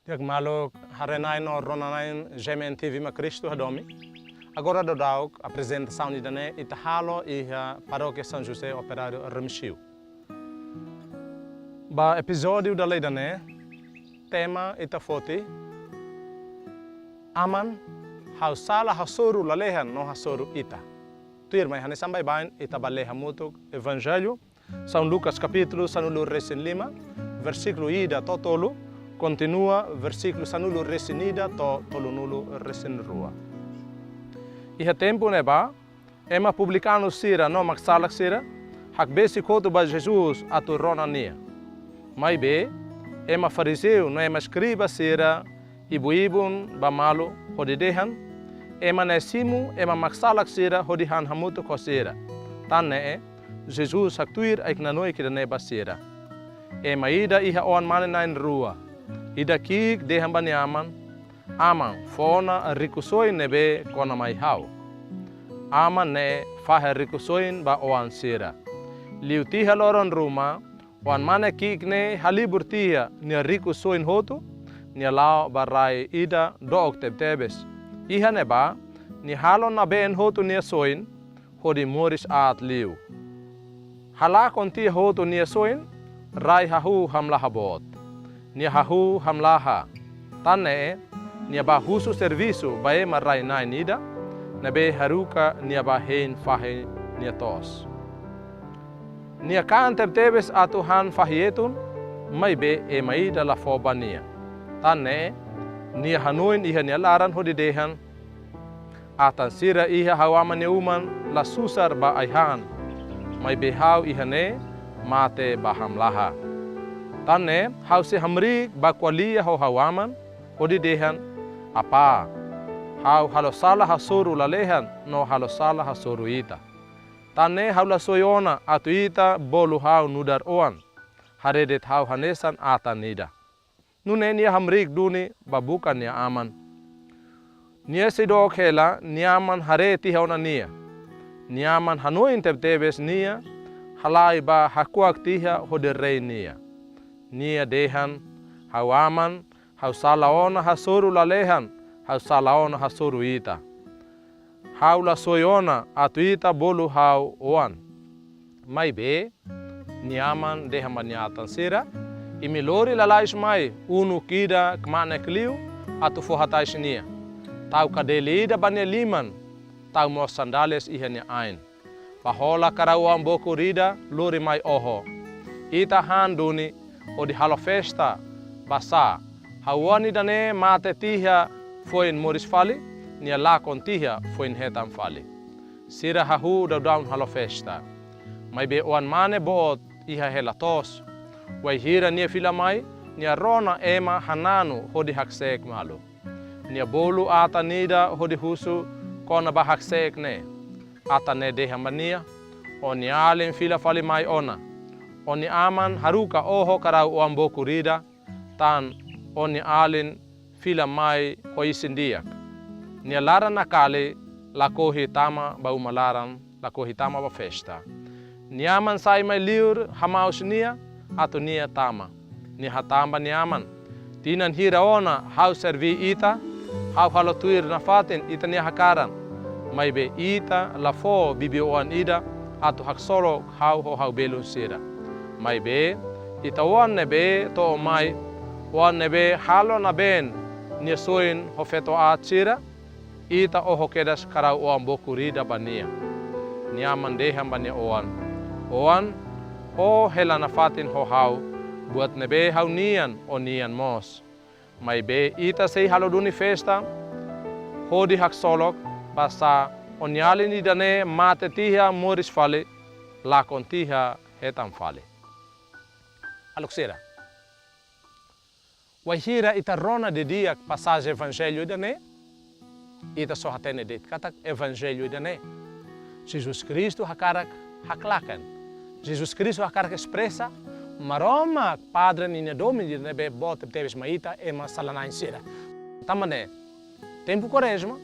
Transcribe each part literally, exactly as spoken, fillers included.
Di'ak maluk, haree-na'in no rona-na'in G M N T V Mak Kristu Hadomi. Agora daudauk aprezentasaun ida-ne'e ita halo iha Parókia São José Operário Remexio. Ba epizódiu dala ida-ne'e, tema ita foti: Aman, ha'u sala hasoru lalehan no hasoru ita. Tuirmai hanesan baibain, ita bá lee hamutuk Evanjellu São Lucas kapítulu sanulu-resin-lima, versíkulu ida to'o tolu, kontinua versíkulu sanulu-resin-ida to'o tolunulu-resin-rua. Iha tempu ne'ebá, ema publikanu sira no maksalak sira hakbesik hotu ba Jesus atu rona Nia. Maibé, ema farizeu no ema eskriba sira ibun-ibun ba malu hodi dehan: Ema ne'e simu ema maksalak sira hodi han hamutuk ho sira. Tan ne'e, Jesus haktuir ai-knanoik ida-ne'e ba sira: Ema ida iha oan-mane na'in-rua. Ida ki'ik dehan ba nia aman: Aman, fó ona rikusoin ne'ebé kona mai ha'u. Aman ne'e fahe rikusoin ba oan sira. Liu tiha loron ruma, oan-mane ki'ik ne'e halibur tiha nia rikusoin hotu, nia la'o ba rai ida dook tebetebes. Iha ne'ebá, nia halo nabeen hotu nia soin, hodi moris aat liu. Halakon tiha hotu nia soin, rai hahú hamlaha boot. Nia hahú hamlaha. Tan ne'e, nia bá husu servisu ba ema rai-na'in ida, ne'ebé haruka nia bá hein fahe nia to'os. Nia kaan tebetebes atu han fahi etun, maibé ema ida la fó ba nia. Tan ne'e, nia hanoin iha nia laran hodi dehan: Atan sira iha ha'u aman nia uma la susar ba ai-han, maibé ha'u iha ne'e mate ba hamlaha. Tan ne'e, ha'u sei hamriik ba ko'alia ho ha'u aman, hodi dehan: Apá, ha'u halo sala hasoru lalehan no halo sala hasoru ita. Tan ne'e ha'u la soi ona atu ita bolu ha'u nu'udar oan. Haree de'it ha'u hanesan atan ida. Nune'e nia hamriik duni ba buka nia aman. Nia sei dook hela, nia aman haree tiha ona nia. Nia aman hanoin tebetebes nia, halai bá hakuak tiha hodi rei nia. Nia dehan: Ha'u aman, ha'u sala ona hasoru lalehan, ha'u sala ona hasoru ita. Ha'u la soi ona atu ita bolu ha'u oan. Maibé, nia aman dehan ba nia atan sira: Imi lori lalais mai unuk ida kmanek liu atu fó hatais nia. Tau kadeli ida ba nia liman, tau mós sandálias iha nia ain. Bá hola karau oan bokur ida lori mai oho. Ita han duni hodi halo festa, basá ha'u oan ida-ne'e mate tiha foin moris fali, nia lakon tiha foin hetan fali. Sira hahú daudaun halo festa. Maibé oan-mane boot iha hela toos. Wainhira nia fila mai, nia rona ema hananu hodi hakseek malu. Nia bolu atan ida hodi husu kona-ba hakseek ne'e. Atan ne'e dehan ba nia: Ó-nia alin fila fali mai ona. Ó-nia aman haruka oho karau oan bokur ida, tan ó-nia alin fila mai ho isin-di'ak. Nia laran nakali, lakohi tama ba uma laran, lakohi tama ba festa. Nia aman sai mai liur hamaus nia, atu nia tama. Nia hatán ba nia aman: Tinan hira ona ha'u serví ita, ha'u halo tuir nafatin ita-nia hakaran. Maibé ita la fó bibi-oan ida atu haksolok ha'u ho ha'u belun sira. Maibé, ita-oan ne'ebé to'o mai, oan ne'ebé halo nabeen nia soin ho feto aat sira, ita oho kedas karau oan bokur ida ba nia. Nia aman dehan ba nia oan: Oan, ó hela nafatin ho ha'u, buat ne'ebé ha'u-nian ó-nian mós. Maibé ita sei halo duni festa hodi haksolok, basá ó-nia alin ida-ne'e mate tiha moris fali, lakon tiha hetan fali. Maluk sira, wainhira ita rona didi'ak pasajen Evanjellu ida-ne'e, ita só hatene de'it katak Evanjellu ida-ne'e Jesus Kristu hakarak haklaken. Jesus Kristu hakarak espresa Maromak Padre ninia domin ida ne'ebé boot tebetebes mai ita ema sala-na'in sira. Tanba ne'e, tempu Kuarezma,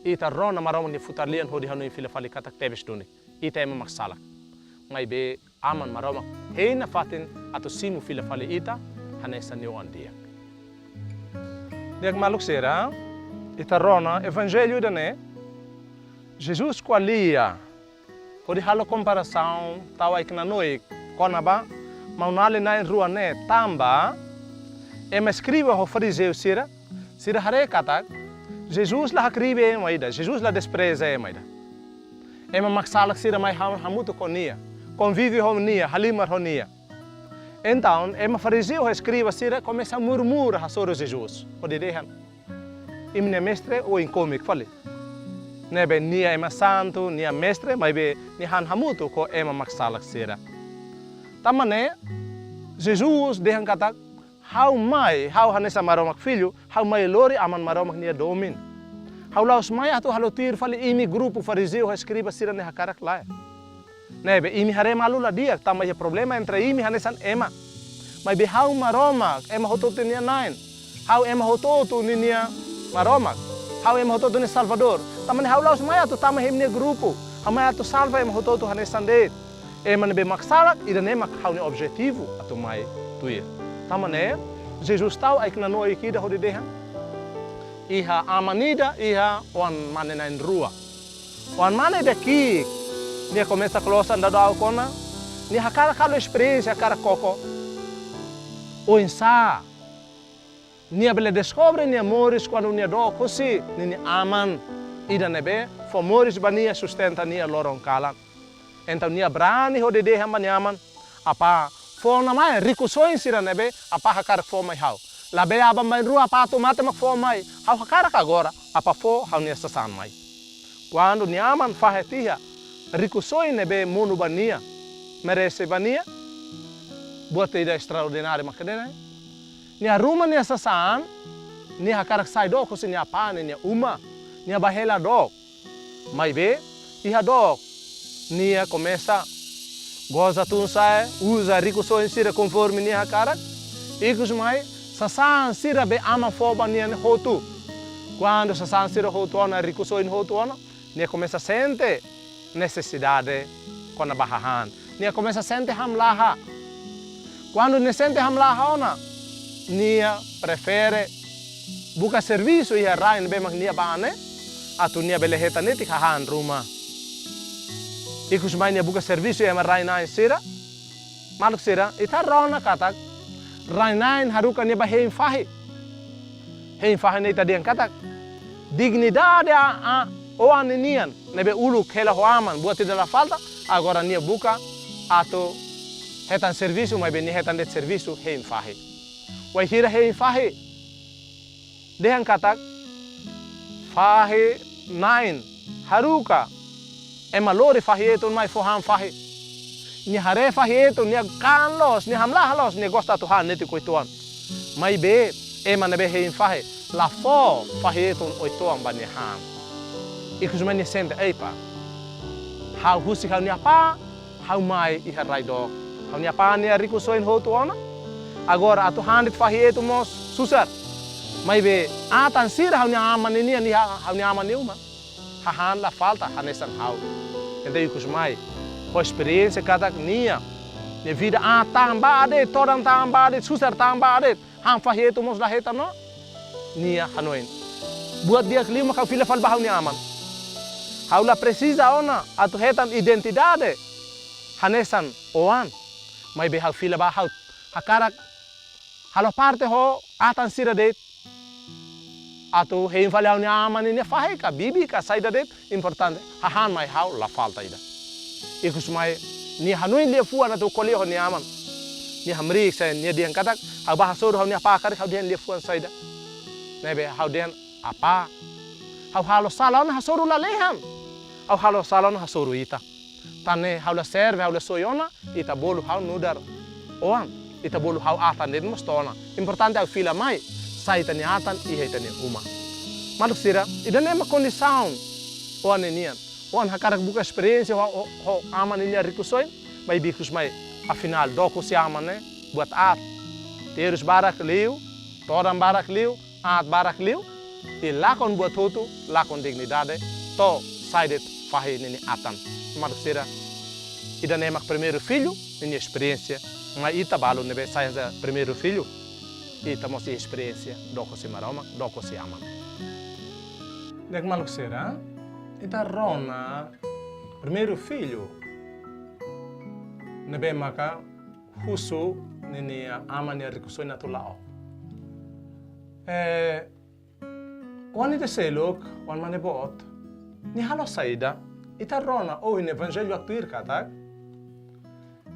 ita rona Maromak nia futar-lian hodi hanoin fila fali katak tebes duni ita ema maksalak. Maibé Aman Maromak hein nafatin atu simu fila fali ita hanesan nia oan di'ak. Di'ak maluk sira, ita rona evanjellu ida-ne'e, Jesus ko'alia hodi halo komparasaun tau ai-knanoik kona-ba maun-alin na'in-rua ne'e, tanba ema eskriba ho farizeu sira, sira haree katak Jesus la hakribi ema ida, Jesus la despreza ema ida. Ema maksalak sira mai ha-, hamutuk ho nia, konvive ho nia, halimar ho nia. Entaun, ema farizeu ho eskriba sira komesa murmura hasoru Jesus, hodi dehan: Imi-nia mestre oin komik fali. Ne'ebé nia ema santu, nia mestre, maibé nia han hamutuk ho ema maksalak sira. Tanba ne'e, Jesus dehan katak: Ha'u mai, ha'u hanesan Maromak Filho, ha'u mai lori Aman Maromak nia domin. Ha'u la'ós mai atu halo tuir fali imi grupu farizeu ho eskriba sira-nia hakarak, lae. Ne'ebé imi haree malu la di'ak, tanba iha problema entre imi hanesan ema. Maibé ha'u Maromak, ema hotu-hotu nia Na'i. Ha'u ema hotu-hotu ninia Maromak. Ha'u ema hotu-hotu nia Salvadór. Tanba ne'e ha'u la'ós mai atu tama iha imi-nia grupu. Ha'u mai atu salva ema hotu-hotu hanesan de'it. Ema ne'ebé maksalak, ida-ne'e mak ha'u-nia objetivu atu mai tuir. Tanba ne'e, Jesus tau ai-knanoik ida hodi dehan: Iha aman ida, iha oan-mane na'in-rua. Oan-mane ida ki'ik, nia komesa klosan daudauk ona, nia hakarak halo esperiénsia, hakarak koko oinsá nia bele deskobre nia moris kuandu nia dook husi ninia aman ida ne'ebé fó moris ba nia, sustenta nia loron kalan. Entaun nia brani hodi dehan ba nia aman: Apá, fó ona mai rikusoin sira ne'ebé apá hakarak fó mai ha'u. Labele aban-bainrua apá atu mate mak fó mai. Ha'u hakarak agora apá fó ha'u-nia sasán mai. Kuandu nia aman fahe tiha rikusoin ne'ebé monu ba nia, merese ba nia, buat ida estraordináriu mak ne'e, nia ruma nia sasán, nia hakarak sai dook husi nia apá ninia uma, nia bá hela dook. Maibé, iha dook, nia komesa goza tun sa'e, uza rikusoin sira konforme nia hakarak. Ikus mai, sasán sira be aman fó ba nia ne'e hotu. Kuandu sasán sira hotu ona, rikusoin hotu ona, nia komesa sente nesesidade kona-ba hahán. Nia komesa sente hamlaha. Kuandu nia sente hamlaha ona, nia prefere buka servisu iha rai ne'ebé mak nia bá ne'e, atu nia bele hetan netik hahán ruma. Ikus mai nia buka servisu iha ema rai-na'in sira. Maluk sira, ita rona katak rai-na'in haruka nia bá hein fahi. Hein fahi ne'e ita dehan katak dignidade a, a, oan ninian ne'ebé uluk hela ho aman, buat ida la falta, agora nia buka atu hetan servisu, maibé nia hetan de'it servisu hein fahi. Wainhira hein fahi, dehan katak fahi-na'in haruka ema lori fahi etun mai fó han fahi. Nia haree fahi etun, nia kaan loos, nia hamlaha loos, nia gosta atu han netik oituan. Maibé, ema ne'ebé hein fahi la fó fahi etun oituan ba nia han. Ikus mai nia sente: Ei pá, ha'u husik ha'u-nia apá, ha'u mai iha rai dook. Ha'u-nia apá nia rikusoin hotu ona. Agora atu han de'it fahi etun mós susar. Maibé atan sira ha'u-nia aman ninian iha ha'u-nia aman nia uma. Hahán la falta hanesan ha'u. Entaun ikus mai, ho esperiénsia katak nia, nia vida aat tan ba de'it, todan tan ba de'it, susar tan ba de'it, han fahi etun mós la hetan ona, nia hanoin: Buat di'ak liu mak ha'u fila fali ba ha'u-nia aman. Ha'u la presiza ona atu hetan identidade hanesan oan. Maibé ha'u fila ba, ha'u hakarak halo parte ho atan sira de'it. Atu hein fali ha'u-nia aman ninia fahi ka bibi ka saida de'it, importante hahán mai ha'u, la falta ida. Ikus mai, nia hanoin liafuan atu ko'alia ho nia aman. Nia hamriik sa'e, nia dehan katak: Ha'u bá hasoru ha'u-nia apá karik ha'u dehan liafuan saida. Ne'ebé ha'u dehan: Apá, ha'u halo sala ona hasoru lalehan. Ha'u halo sala ona hasoru ita. Tan ne'e ha'u la serve, ha'u la soi ona, ita bolu ha'u nu'udar oan, ita bolu ha'u atan de'it mós to'o ona. Importante ha'u fila mai, sai ita-nia atan iha ita-nia uma. Maluk sira, ida-ne'e mak kondisaun oan ninian. Oan hakarak buka esperiénsia ho, ho, ho aman ninia rikusoin, maibé ikus mai, afinál, dook husi aman ne'e buat aat. Terus barak liu, todan barak liu, aat barak liu, i lakon buat hotu, lakon dignidade, to'o sai de'it fahi ninia atan. Maluk sira, ida-ne'e mak primeiru fillu ninia esperiénsia. Mai ita balu ne'ebé sai hanesan primeiru fillu, ita mós iha esperiénsia dook hosi Maromak, dook hosi aman. Di'ak maluk sira, ita rona primeiru fillu ne'ebé maka husu ninia aman nia rikusoin atu la'o. Eh, oan ida seluk, oan mane boot, nia halo saida? Ita rona ohin Evanjellu atu tuir katak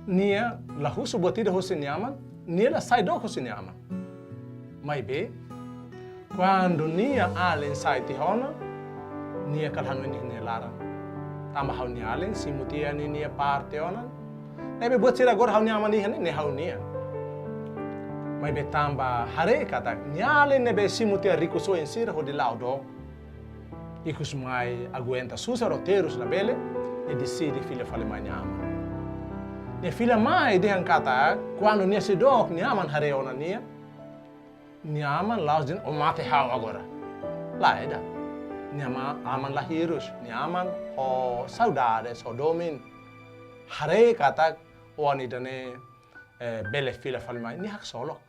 nia la husu buat ida hosi nia aman, nia la sai dook hosi nia aman. Maibé, kuandu nia alin sai tiha ona, nia kala hanoin iha nia laran. Tanba ha'u-nia alin simu tiha ninia parte ona. Ne'ebé buat sira agora ha'u-nia aman iha ne'e, ne'e ha'u-nian. Maibé tanba haree katak nia alin ne'ebé simu tiha rikusoin sira hodi la'o dook, ikus mai aguenta susar ou terus labele, nia deside fila fali mai nia aman. Nia fila mai dehan katak kuandu nia sei dook nia aman haree ona nia, nia aman la'ós dehan ó mate ha'u agora. Lae ida. Nia ama-, aman la hirus, nia aman ho saudades, ho domin. Haree katak oan ida-ne'e, eh, bele fila fali mai, nia haksolok.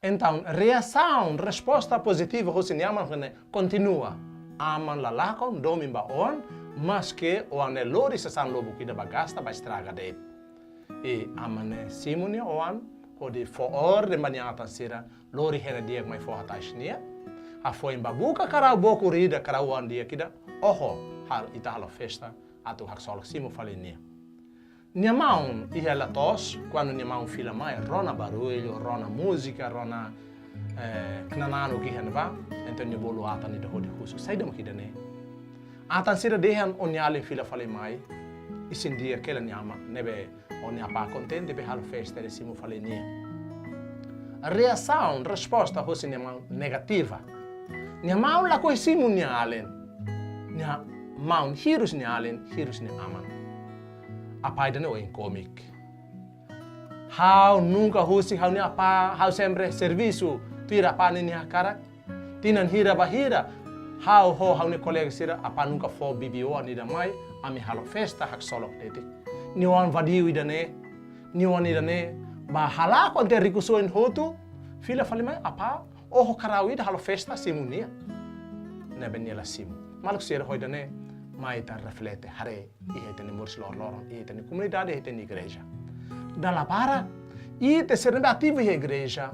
Entaun, reasaun, resposta pozitiva hosi nia aman ne'e kontinua. Aman la lakon domin ba oan, maske oan ne'e lori sasán lubuk ida ba gasta, ba estraga de'it. I aman ne'e simu nia oan, hodi fó orden ba nia atan sira, lori hena di'ak mai fó hatais nia. Hafoin bá buka karau bokur ida, karau oan di'ak ida, oho, hal-, ita halo festa, atu haksolok simu fali nia. Nia maun iha hela to'os, kuandu nia maun fila mai, rona barullu, rona múzika, rona, eh, knananu iha ne'ebá, entaun nia bolu atan ida hodi husu. Saida mak ida-ne'e? Atan sira dehan ó-nia alin fila fali mai, isin di'ak hela nia aman, ne'ebé ó-nia apá kontente, be halo festa ida simu fali nia. Reasaun, resposta hosi nia maun negativa. Nia maun lakohi simu nia alin. Nia maun hirus nia alin, hirus nia aman. Apá ida-ne'e oin kómiku. Ha'u nunka husik ha'u-nia apá, ha'u sempre servisu, tuir apá ninia hakarak. Tinan hira ba hira, ha'u ho ha'u-nia kolega sira, apá nunka fó bibi-oan ida mai, ami halo festa haksolok de'it. Nia oan vadiu ida-ne'e, nia oan ida-ne'e, bá halakon tiha rikusoin hotu, fila fali mai, apá, oho karau ida halo festa simu nia. Ne'ebé nia la simu. Maluk sira, ho ida-ne'e, mai ita reflete, haree, iha ita-nia moris loroloron, iha ita-nia komunidade, iha ita-nia igreja. Dala barak, ita sira ne'ebé ativu iha igreja,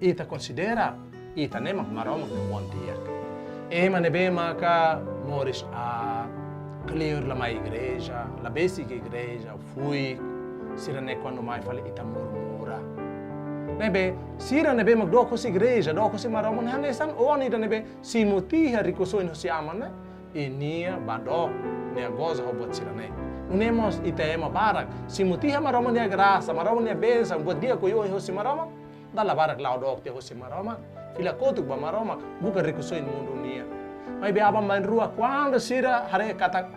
ita konsidera ita ne'e mak Maromak nia oan di'ak. Ema ne'ebé maka moris, ah, kleur la mai igreja, la besik igreja, fuik, sira-ne'e kuandu mai fali ita murmura. Ne'ebé, sira ne'ebé mak dook hosi igreja, dook hosi Maromak ne'e hanesan oan ida ne'ebé simu tiha rikusoin hosi aman ne'e, i nia bá dook, nia goza ho buat sira-ne'e. Nune'e mós ita ema barak, simu tiha Maromak nia grasa, Maromak nia bensaun, buat di'ak oioin hosi Maromak, dala barak la'o dook tiha hosi Maromak, fila kotuk ba Maromak, buka rikusoin mundu nian. Maibé aban-bainrua kuandu sira haree katak,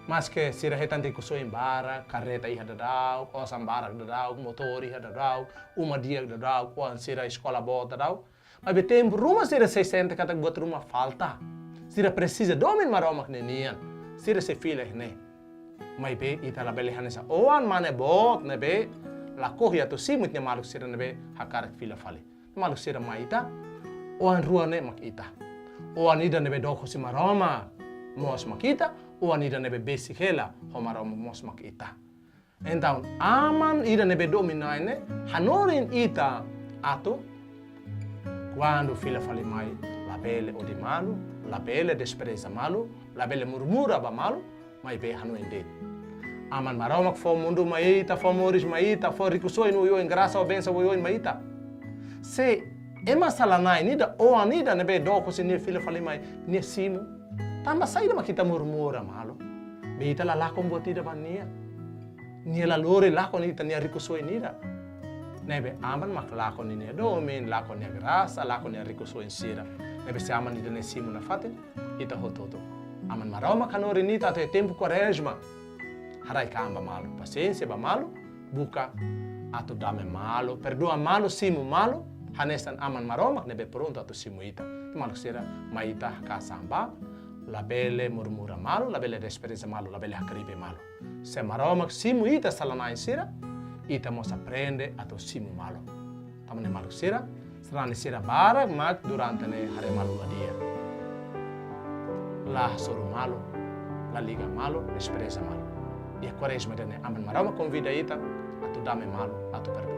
maske sira hetan rikusoin barak, karreta iha daudauk, osan barak daudauk, motór iha daudauk, uma di'ak daudauk, oan sira eskola boot daudauk, maibé tempu ruma sira sei sente katak buat ruma falta. Sira presiza domin Maromak nian nian. Sira sei fila iha ne'e. Maibé ita labele hanesan oan mane boot ne'ebé lakohi atu simu ita-nia maluk sira ne'ebé hakarak fila fali. Maluk sira mai ita, oan rua ne'e mak ita. Oan ida ne'ebé dook hosi Maromak mós mak ita, oan ida ne'ebé besik hela ho Maromak mós mak ita. Entaun, aman ida ne'ebé domin-na'in ne'e hanorin ita atu, kuandu fila fali mai, labele odi malu, labele despreza malu, labele murmura ba malu, maibé hanoin de'it. Aman Maromak fó mundu mai ita, fó moris mai ita, fó rikusoin oioin, grasa ho bensaun oioin mai ita. Se ema sala-na'in ida, oan ida ne'ebé dook hosi nia fila fali mai, nia simu, tanba saida mak ita murmura malu? Be ita la lakon buat ida ba nia. Nia la lori lakon ita-nia rikusoin ida. Ne'ebé aman mak lakon ninia domin, lakon nia grasa, lakon nia rikusoin sira. Ne'ebé se aman ida-ne'e simu nafatin, ita hotu-hotu. Aman Maromak hanorin ita atu iha tempu Kuarezma, haraik an ba malu, pasiénsia ba malu, buka atu dame malu, perdua malu, simu malu, hanesan Aman Maromak ne'ebé prontu atu simu ita. Maluk sira, mai ita haka'as an ba, labele murmura malu, labele despreza malu, labele hakribi malu. Se Maromak simu ita sala-na'in sira, ita mós aprende atu simu malu. Ne'e maluk sira, sarani sira barak mak durante ne'e haree malu la di'ak. La hasoru malu, la liga malu, la espresa malu. Iha Kuarezma ida-ne'e Aman Maromak konvida ita atu dame malu, atu perdua.